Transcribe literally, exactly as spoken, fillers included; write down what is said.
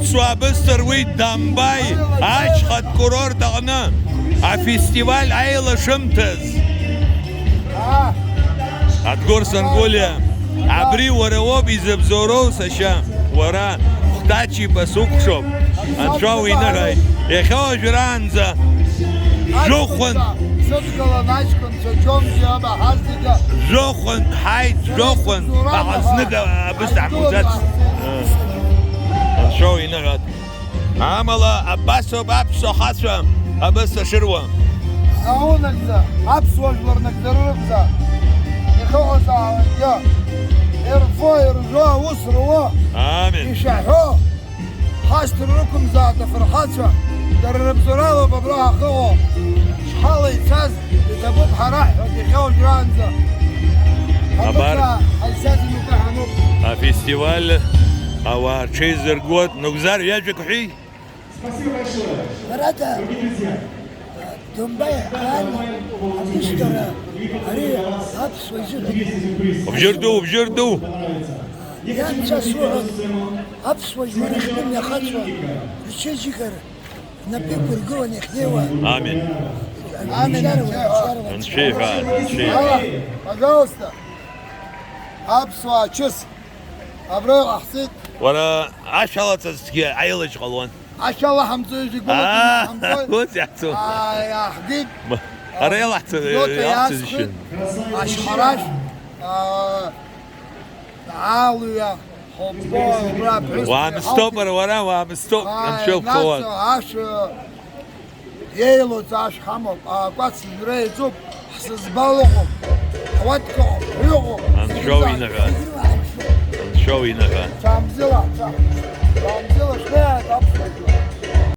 Аԥсуаа бысҭар уи Дамбаи ашьхатә курорт аҟны афестиваль аилашымҭаз. Адгәыр Сангәылиа, абри уара уоуп изыбзоуроу, сашьа, уара, Хәҭачиба сукәшоуп, анцәа уиныҳәааит. Иахьа уажәраанӡа Жәохәын. Сыдгылан аҷкәынцәа џьонгьы абаҳаз зегьы. Жәохәын, ҳаит, жәохәын. Аха знык абыс даҳмуӡацт. Анцәа уиныҳәааит. Амала абасоуп аԥсуа хацәа абыс ашыруа. Аунагӡа, аԥсуа жәлар нагӡара рықәӡа. Иахьыҟазаалакгьы. Ирфо, иржәо, аус руо. Амин. Ишаҳәо. Ҳашҭра рықәымзааит афырхацәа, дара рыбзоуралоуп абра ҳахьыҟоу. Шҳала ицаз, иҭабуп ҳара ҳҳәоит иахьа уажәраанӡа. Абар, ҳаныҟәзаа, ҳаицаз инапы ҳануп. Афестиваль ауаа рҽеизыргоит, Нугзар, ҩажәак ҳәеи? Ҳәарада, Думбаи Ан абысҭара ари аԥсуа изыҳәан. Убжьыр ду, убжьыр ду! Ианцәа суҳәон, аԥсуа жәлар ахьтәым иахацәа рчеиџьыкара напы иқәыргылан иахьнеиуа. Амин. Амин. Анцәа иҳәа, анцәа иҳәа. Пожалуйста, аԥсуаа чыс абра иҟаҳҵеит. Уара ашә алаҵазҭгьы аилаџь ҟалон. Ашә алаҳамҵои, зегь Аа, гәылаҭәаны иаҳамҵои? Ус иаҳцо. Аа, иааҳгеит. Ма, ара иалаҳцо, Гәдоуҭа иалаҳцо иаасхит, зышьын. Ашьхарашь, аа, Аалҩа, Хоббо, убра аԥҳәыс Уаамсҭоуп, ара уара, уаамсҭоуп, Ааи, амшәы нас уқәхауан. Ашә, еилоуҵ ашә ҳамоуп, акәац жәра еиҵуп, ҳсызбал ыҟоуп, ҳуаткаҟоуп, ҳҩыҟоуп. Анцәа уиныҳәа. Анцәа уиныҳәа. Ҽаамзыла.